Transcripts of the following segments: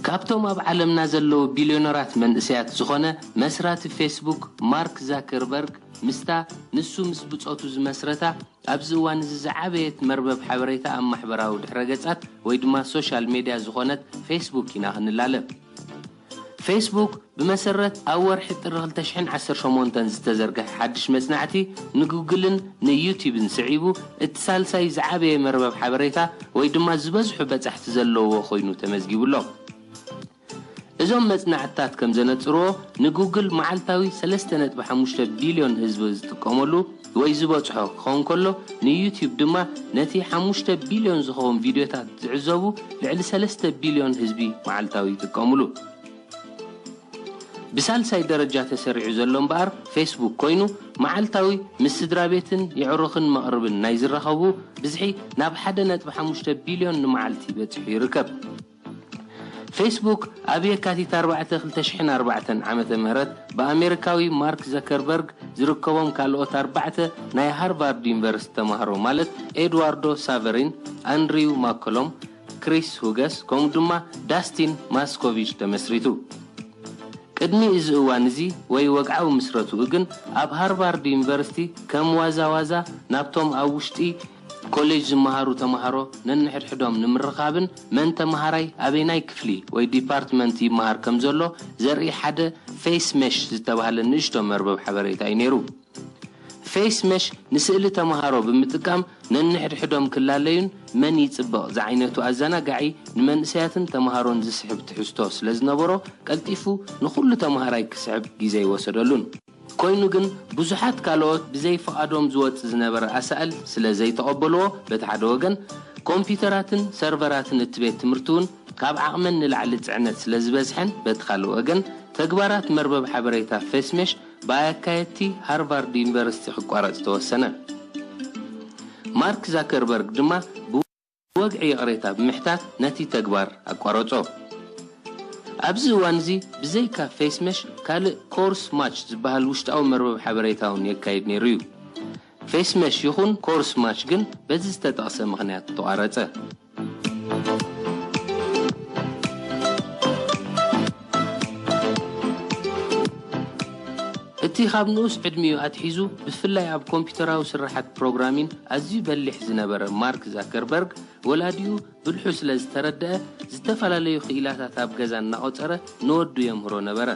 ካብቶም ኣብ ዓለምና ዘለዉ ቢልዮነራት መንእሰያት ዝኾነ መስራቲ ፌስቡክ ማርክ ዛከርበርግ፣ ምስታ ንሱ ምስ ብጾቱ ዝመስረታ ኣብዚ እዋን እዚ ዝዓበየት መርበብ ሓበሬታ ኣብ ማሕበራዊ ድሕረ ገጻት ወይ ድማ ሶሻል ሜድያ ዝኾነት ፌስቡክ ኢና ክንላለ። ፌስቡክ ብመሰረት ኣብ ወርሒ ጥሪ ክልተ ሽሕን ዓሰርተ ሸሞንተን ዝተዘርግሐ ሓድሽ መጽናዕቲ ንጉግልን ንዩቲብን ስዒቡ እቲ ሳልሳይ ዝዓበየ መርበብ ሓበሬታ ወይ ድማ ዝበዝሑ በጻሕቲ ዘለዎ ኮይኑ ተመዝጊቡ ኣሎ። እዞም መጽናዕትታት ከም ዘነጽርዎ ንጉግል መዓልታዊ ሰለስተ ነጥቢ ሓሙሽተ ቢልዮን ህዝቢ ዝጥቀመሉ ወይ ዝበጽሖ ክኸውን ከሎ ንዩቲብ ድማ ነቲ ሓሙሽተ ቢልዮን ዝኸውን ቪድዮታት ዝዕዘቡ ልዕሊ ሰለስተ ቢልዮን ህዝቢ መዓልታዊ ይጥቀምሉ። ብሳልሳይ ደረጃ ተሰሪዑ ዘሎ እምበኣር ፌስቡክ ኮይኑ መዓልታዊ ምስ ስድራ ቤትን የዕሩኽን መቕርብን ናይ ዝራኸቡ ብዝሒ ናብ ሓደ ነጥቢ ሓሙሽተ ቢልዮን ንመዓልቲ በጺሑ ይርከብ። ፌስቡክ ኣብ የካቲት ኣርባዕተ ክልተ ሽሕን ኣርባዕተን ዓመተ ምህረት ብኣሜሪካዊ ማርክ ዘከርበርግ ዝርከቦም ካልኦት ኣርባዕተ ናይ ሃርቫርድ ዩኒቨርሲቲ ተማሃሮ ማለት ኤድዋርዶ ሳቨሪን፣ ኣንድሪው ማኮሎም፣ ክሪስ ሁገስ ከምኡ ድማ ዳስቲን ማስኮቪች ተመስሪቱ። ቅድሚ እዚ እዋን እዚ ወይ ወግዓዊ ምስረትኡ ግን ኣብ ሃርቫርድ ዩኒቨርሲቲ ከም ዋዛ ዋዛ ናብቶም ኣብ ውሽጢ ኮሌጅ ዝመሃሩ ተምሃሮ ነንሕድሕዶም ንምርኻብን መን ተምሃራይ ኣበይናይ ክፍሊ ወይ ዲፓርትመንት ይመሃር ከም ዘሎ ዘርኢ ሓደ ፌስ ሜሽ ዝተባህለ ንእሽቶ መርበብ ሓበሬታ እዩ ነይሩ። ፌስ ሜሽ ንስእሊ ተምሃሮ ብምጥቃም ነንሕድሕዶም ክላለዩን መን ይጽብቕ ዝዓይነቱ ኣዘናጋዒ ንመንእሰያትን ተምሃሮን ዝስሕብ ትሕዝቶ ስለ ዝነበሮ ቀልጢፉ ንኹሉ ተምሃራይ ክስዕብ ግዜ ኣይወሰደሉን። ኮይኑ ግን ብዙሓት ካልኦት ብዘይ ፍቓዶም ዝወጽእ ዝነበረ ኣሳእል ስለ ዘይተቐበልዎ በቲ ሓደ ወገን ኮምፒውተራትን ሰርቨራትን እቲ ቤት ትምህርቲ እውን ካብ ዓቕመን ንላዕሊ ጽዕነት ስለ ዝበዝሐን በቲ ካልእ ወገን ተግባራት መርበብ ሓበሬታ ፌስሜሽ ብኣካየድቲ ሃርቫርድ ዩኒቨርሲቲ ክቋረጽ ተወሰነ። ማርክ ዛከርበርግ ድማ ብወግዒ ይቕሬታ ብምሕታት ነቲ ተግባር ኣቋረጾ። ኣብዚ እዋን እዚ ብዘይካ ፌስመሽ ካልእ ኮርስ ማች ዝበሃል ውሽጣዊ መርበብ ሓበሬታ እውን የካይድ ነይሩ እዩ። ፌስመሽ ይኹን ኮርስ ማች ግን በዚ ዝተጠቕሰ ምኽንያት ተቋረጸ። እቲ ካብ ንኡስ ዕድሚኡ ኣትሒዙ ብፍላይ ኣብ ኮምፒውተራዊ ስራሓት ፕሮግራሚን ኣዝዩ በሊሕ ዝነበረ ማርክ ዛከርበርግ ወላዲኡ ብልሑ ስለ ዝተረደአ ዝተፈላለዩ ክኢላታት ኣብ ገዛ እናቖጸረ ንወዱ የምህሮ ነበረ።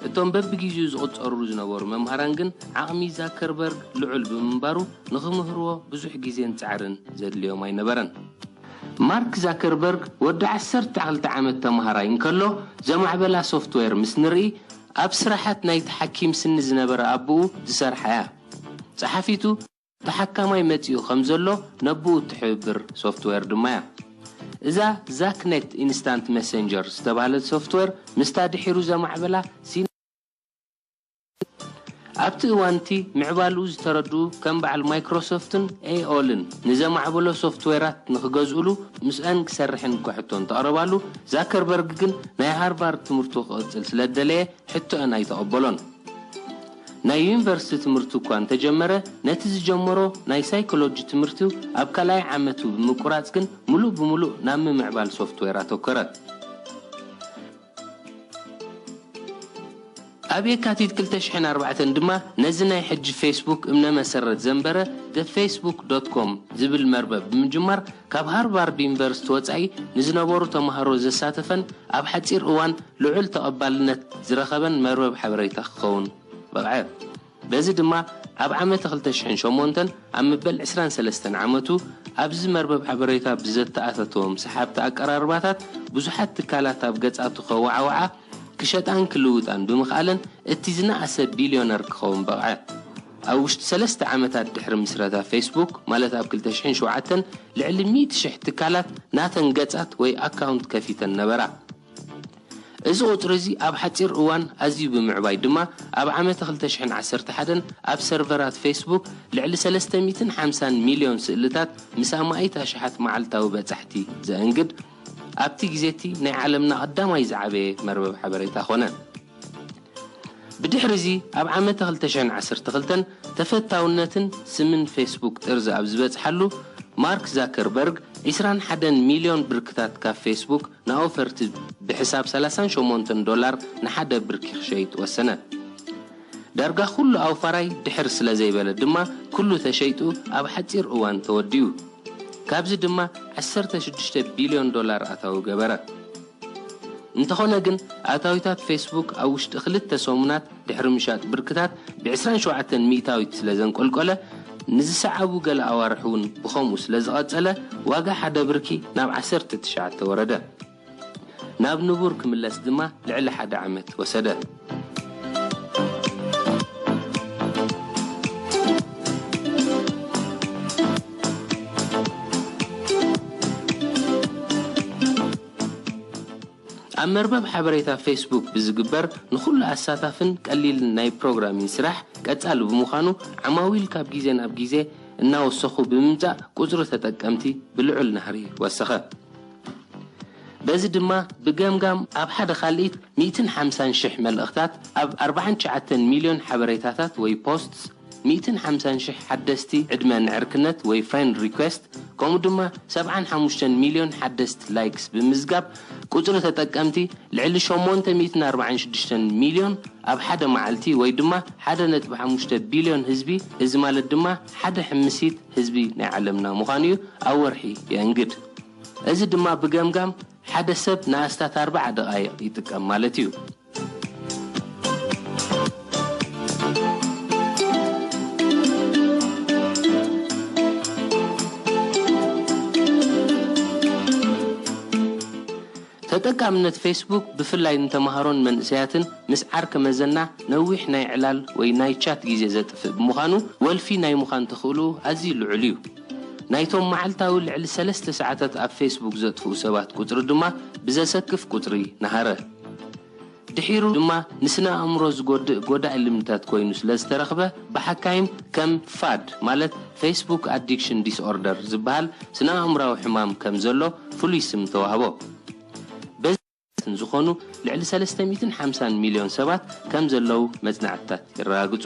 እቶም በብግዜኡ ዝቑጸሩ ዝነበሩ መምሃራን ግን ዓቕሚ ዛከርበርግ ልዑል ብምንባሩ ንኽምህርዎ ብዙሕ ግዜን ጻዕርን ዘድልዮም ኣይነበረን። ማርክ ዛከርበርግ ወዲ ዓሰርተ ክልተ ዓመት ተምሃራይ እንከሎ ዘማዕበላ ሶፍትዌር ምስ ንርኢ ኣብ ስራሓት ናይቲ ሓኪም ስኒ ዝነበረ ኣቦኡ ዝሰርሓ እያ። ጸሓፊቱ ተሓካማይ መጺኡ ከም ዘሎ ነብኡ እትሕብር ሶፍትዌር ድማ እያ። እዛ ዛክኔት ኢንስታንት መሰንጀር ዝተባህለት ሶፍትዌር ምስታ ድሒሩ ዘማዕበላ ሲን ኣብቲ እዋንቲ ምዕባልኡ ዝተረድኡ ከም በዓል ማይክሮሶፍትን ኤኦልን ንዘማዕበሎ ሶፍትዌራት ንኽገዝኡሉ ምስአን ክሰርሕን ክሕቶ እንተቕረባሉ ዛከርበርግ ግን ናይ ሃርቫርድ ትምህርቱ ክቕጽል ስለ ደለየ ሕቶአን ኣይተቐበሎን። ናይ ዩኒቨርሲቲ ትምህርቱ እኳ እንተጀመረ ነቲ ዝጀመሮ ናይ ሳይኮሎጂ ትምህርቱ ኣብ ካልኣይ ዓመቱ ብምቁራጽ ግን ምሉእ ብምሉእ ናብ ምምዕባል ሶፍትዌር ኣተኮረ። ኣብ የካቲት ክልተ ሽሕን ኣርባዕተን ድማ ነዚ ናይ ሕጂ ፌስቡክ እምነ መሰረት ዘንበረ the facebook dot com ዝብል መርበብ ብምጅማር ካብ ሃርቫርድ ዩኒቨርሲቲ ወጻኢ ንዝነበሩ ተምሃሮ ዘሳተፈን ኣብ ሓጺር እዋን ልዑል ተቐባልነት ዝረኸበን መርበብ ሓበሬታ ክኸውን በቕዐ። በዚ ድማ ኣብ ዓመተ ክልተ ሽሕን ሸሞንተን ኣብ መበል ዕስራን ሰለስተን ዓመቱ ኣብዚ መርበብ ሓበሬታ ብዘተኣታተዎም ሰሓብቲ ኣቀራርባታት ብዙሓት ትካላት ኣብ ገጻቱ ከወዓውዓ ክሸጣን ክልውጣን ብምኽኣለን እቲ ዝነኣሰ ቢልዮነር ክኸውን በቕዐ። ኣብ ውሽጢ ሰለስተ ዓመታት ድሕሪ ምስረታ ፌስቡክ ማለት ኣብ ክልተ ሽሕን ሸውዓተን ልዕሊ ሚእቲ ሽሕ ትካላት ናተን ገጻት ወይ ኣካውንት ከፊተን ነበራ። እዚ ቁጽሪ እዚ ኣብ ሓጺር እዋን ኣዝዩ ብምዕባይ ድማ፣ ኣብ ዓመተ ክልተ ሽሕን ዓሰርተ ሓደን ኣብ ሰርቨራት ፌስቡክ ልዕሊ ሰለስተ ሚእትን ሓምሳን ሚልዮን ስእልታት ምስ ኣማኢት ኣሽሓት መዓልታዊ በጻሕቲ ዘእንግድ፣ ኣብቲ ግዜ እቲ ናይ ዓለምና ቀዳማይ ዝዓበየ መርበብ ሓበሬታ ኾነ። ብድሕሪ እዚ፣ ኣብ ዓመተ ክልተ ሽሕን ዓሰርተ ክልተን ተፈታውነትን ስምን ፌስቡክ ጥርዚ ኣብ ዝበጽሓሉ፣ ማርክ ዛከርበርግ ዒስራን ሓደን ሚልዮን ብርክታት ካብ ፌስቡክ ንኣውፈርቲ ብሕሳብ ሰላሳን ሸሞንተን ዶላር ንሓደ ብርኪ ክሸይጥ ወሰነ። ዳርጋ ኩሉ ኣውፋራይ ድሕር ስለ ዘይበለ ድማ፣ ኩሉ ተሸይጡ ኣብ ሓጺር እዋን ተወዲኡ። ካብዚ ድማ ዓሰርተ ሽዱሽተ ቢልዮን ዶላር ኣታዊ ገበረ። እንተኾነ ግን፣ ኣታዊታት ፌስቡክ ኣብ ውሽጢ ክልተ ሰሙናት ድሕሪ ምሻጥ ብርክታት ብዕስራን ሸውዓተን ሚእታዊት ስለ ዘንቆልቆለ፣ ንዝሰዓቡ ገለ ኣዋርሕ እውን ብኸምኡ ስለ ዝቐጸለ፣ ዋጋ ሓደ ብርኪ ናብ ዓሰርተ ትሽዓተ ወረደ። ናብ ንቡር ክምለስ ድማ ልዕሊ ሓደ ዓመት ወሰደ። ኣብ መርበብ ሓበሬታ ፌስቡክ ብዝግበር ንኹሉ ኣሳታፍን ቀሊልን ናይ ፕሮግራሚንግ ስራሕ ቀጻሊ ብምዃኑ፣ ዓማዊል ካብ ግዜ ናብ ግዜ እናወሰኹ ብምምጻእ፣ ቁጽሪ ተጠቀምቲ ብልዑል ናህሪ ወሰኸ። በዚ ድማ፣ ብገምጋም ኣብ ሓደ ካልኢት ሚእትን ሓምሳን ሽሕ መልእኽታት፣ ኣብ ኣርባዓን ትሽዓተን ሚልዮን ሓበሬታታት ወይ ፖስትስ፣ ሚእትን ሓምሳን ሽሕ ሓደስቲ ዕድመ ንዕርክነት ወይ ፍሬንድ ሪኩዌስት፣ ከምኡ ድማ ሰብዓን ሓሙሽተን ሚልዮን ሓደስቲ ላይክስ ብምዝጋብ፣ ቁጽሪ ተጠቀምቲ ልዕሊ ሸሞንተ ሚእትን ኣርባዓን ሽዱሽተን ሚልዮን ኣብ ሓደ መዓልቲ፣ ወይ ድማ ሓደ ነጥቢ ሓሙሽተ ቢልዮን ህዝቢ፣ እዚ ማለት ድማ ሓደ ሕምሲት ህዝቢ ናይ ዓለምና ምዃኑ እዩ፣ ኣብ ወርሒ የእንግድ። እዚ ድማ ብገምጋም ሓደ ሰብ ንኣስታት ኣርባዓ ደቓይቕ ይጥቀም ማለት እዩ። ተጠቃምነት ፌስቡክ ብፍላይ ንተምሃሮን መንእሰያትን ምስ ዓርከ መዘና ነዊሕ ናይ ዕላል ወይ ናይ ቻት ግዜ ዘጥፍእ ብምዃኑ፣ ወልፊ ናይ ምዃን ተኽእሎኡ ኣዝዩ ልዑል እዩ። ናይቶም መዓልታዊ ልዕሊ ሰለስተ ሰዓታት ኣብ ፌስቡክ ዘጥፍኡ ሰባት ቁጽሪ ድማ ብዘሰክፍ ቁጽሪ ነሃረ። ድሒሩ ድማ ንስነ ኣእምሮ ዝጎድእ ጎዳኢ ልምድታት ኮይኑ ስለ ዝተረኽበ፣ ብሓካይም ከም ፋድ፣ ማለት ፌስቡክ ኣዲክሽን ዲስኦርደር ዝበሃል ስነ ኣእምራዊ ሕማም ከም ዘሎ ፍሉይ ስም ተዋህቦ። በዚ ዝኾኑ ልዕሊ ሰለስተ ሚእትን ሓምሳን ሚልዮን ሰባት ከም ዘለዉ መጽናዕትታት የረጋግጹ።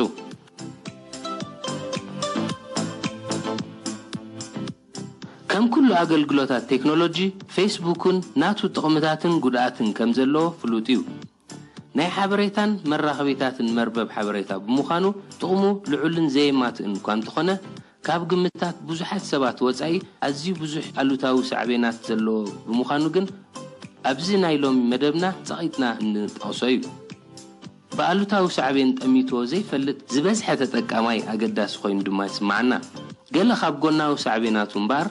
ከም ኩሉ ኣገልግሎታት ቴክኖሎጂ፣ ፌስቡክን ናቱ ጥቕምታትን ጉድኣትን ከም ዘለዎ ፍሉጥ እዩ። ናይ ሓበሬታን መራኸቢታትን መርበብ ሓበሬታ ብምዃኑ፣ ጥቕሙ ልዑልን ዘየማትእን እኳ እንተኾነ፣ ካብ ግምታት ብዙሓት ሰባት ወጻኢ ኣዝዩ ብዙሕ ኣሉታዊ ሳዕቤናት ዘለዎ ብምዃኑ ግን፣ ኣብዚ ናይ ሎሚ መደብና ጸቒጥና እንጠቕሶ እዩ። ብኣሉታዊ ሳዕቤን ጠሚትዎ ዘይፈልጥ ዝበዝሐ ተጠቃማይ ኣገዳሲ ኮይኑ ድማ ይስምዓና። ገለ ካብ ጎናዊ ሳዕቤናቱ እምበኣር፣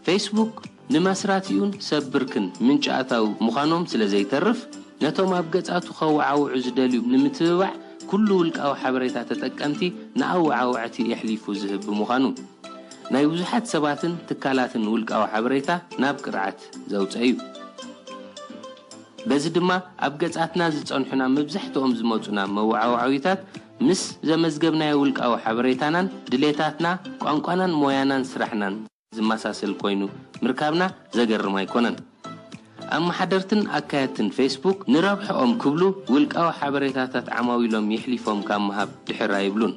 ፌስቡክ ንመስራቲኡን ሰብ ብርክን ምንጪ ኣታዊ ምዃኖም ስለ ዘይተርፍ፣ ነቶም ኣብ ገጻቱ ከወዓውዑ ዝደልዩ ንምትብባዕ፣ ኩሉ ውልቃዊ ሓበሬታ ተጠቀምቲ ንኣወዓውዕቲ የሕሊፉ ዝህብ ብምዃኑ፣ ናይ ብዙሓት ሰባትን ትካላትን ውልቃዊ ሓበሬታ ናብ ቅርዓት ዘውጸ እዩ። በዚ ድማ፣ ኣብ ገጻትና ዝጸንሑና መብዛሕትኦም ዝመጹና መወዓውዓዊታት፣ ምስ ዘመዝገብናዮ ውልቃዊ ሓበሬታናን ድሌታትና፣ ቋንቋናን ሞያናን ስራሕናን ዝመሳሰል ኮይኑ ምርካብና ዘገርም ኣይኮነን። ኣመሓደርትን ኣካየድትን ፌስቡክ ንረብሕኦም ክብሉ ውልቃዊ ሓበሬታታት ዓማዊሎም የሕሊፎም ካብ ምሃብ ድሕር ኣይብሉን።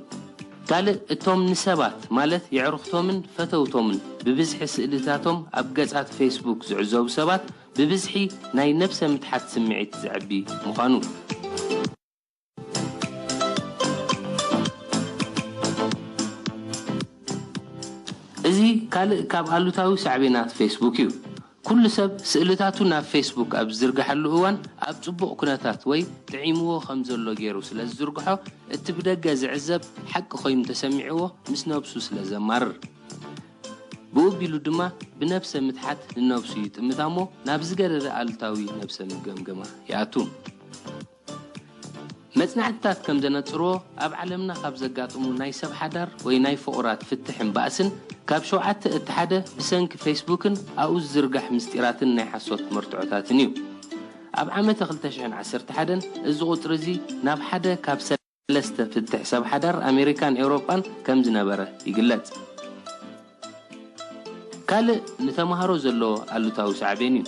ካልእ፣ እቶም ንሰባት፣ ማለት የዕሩኽቶምን ፈተውቶምን ብብዝሒ ስእልታቶም ኣብ ገጻት ፌስቡክ ዝዕዘቡ ሰባት፣ ብብዝሒ ናይ ነብሰ ምትሓት ስምዒት ዘዕቢ ምዃኑ። እዚ ካልእ ካብ ኣሉታዊ ሳዕቤናት ፌስቡክ እዩ። ኩሉ ሰብ ስእልታቱ ናብ ፌስቡክ ኣብ ዝዝርግሓሉ እዋን፣ ኣብ ጽቡቕ ኩነታት ወይ ጥዒምዎ ከም ዘሎ ገይሩ ስለ ዝዝርግሖ፣ እቲ ብደገ ዝዕዘብ ሓቂ ኮይኑ ተሰሚዕዎ ምስ ነብሱ ስለ ዘማርር። ብኡ ኣቢሉ ድማ ብነብሰ ምትሓት ንነብሱ ይጥምታ እሞ፣ ናብ ዝገደደ ኣሉታዊ ነብሰ ምግምገማ ይኣቱ። መጽናዕትታት ከም ዘነጽርዎ፣ ኣብ ዓለምና ካብ ዘጋጥሙ ናይ ሰብ ሓዳር ወይ ናይ ፍቑራት ፍትሕን ባእስን፣ ካብ ሸውዓተ እቲ ሓደ ብሰንኪ ፌስቡክን ኣብኡ ዝዝርጋሕ ምስጢራትን ናይ ሓሶት መርትዖታትን እዩ። ኣብ ዓመተ ክልተ ሽሕን ዓሰርተ ሓደን እዚ ቁጽሪ እዚ ናብ ሓደ ካብ ሰለስተ ፍትሕ ሰብ ሓዳር ኣሜሪካን ኤውሮጳን ከም ዝነበረ ይግለጽ። ካልእ ንተማሃሮ ዘለዎ ኣሉታዊ ሳዕቤን እዩ።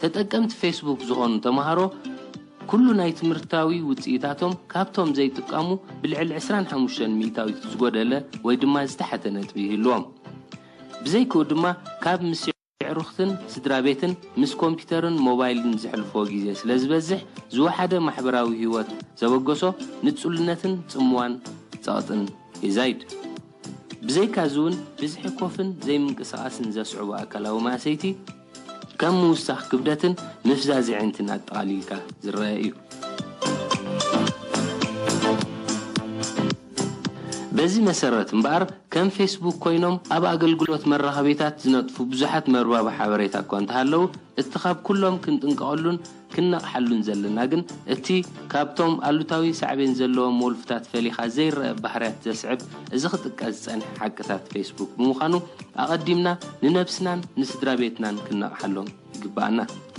ተጠቀምቲ ፌስቡክ ዝኾኑ ተማሃሮ ኩሉ ናይ ትምህርታዊ ውጽኢታቶም ካብቶም ዘይጥቀሙ ብልዕሊ ዕስራን ሓሙሽተን ሚእታዊት ዝጎደለ ወይ ድማ ዝተሓተ ነጥቢ ይህልዎም። ብዘይክኡ ድማ ካብ ምስ የዕሩኽትን ስድራ ቤትን ምስ ኮምፒተርን ሞባይልን ዘሕልፍዎ ግዜ ስለ ዝበዝሕ ዝወሓደ ማሕበራዊ ህይወት ዘበገሶ ንጹልነትን ጽምዋን ጸቕጥን የዛይድ። ብዘይካዚ እውን ብዝሒ ኮፍን ዘይምንቅስቓስን ዘስዕቦ ኣካላዊ ማእሰይቲ ከም ምውሳኽ ክብደትን ምፍዛዝ ኣዒንትን ኣጠቓሊልካ ዝረአ እዩ። በዚ መሰረት እምበኣር ከም ፌስቡክ ኮይኖም ኣብ ኣገልግሎት መራኸቢታት ዝነጥፉ ብዙሓት መርባብ ሓበሬታ እኳ እንተሃለዉ እቲ ካብ ኩሎም ክንጥንቀቐሉን ክነቕሓሉን ዘለና ግን እቲ ካብቶም ኣሉታዊ ሳዕቤን ዘለዎም ወልፍታት ፈሊኻ ዘይረአ ባህርያት ዘስዕብ እዚ ክጥቀስ ዝጸንሐ ሓቅታት ፌስቡክ ብምዃኑ ኣቐዲምና ንነብስናን ንስድራ ቤትናን ክነቕሓሎም ይግብኣና።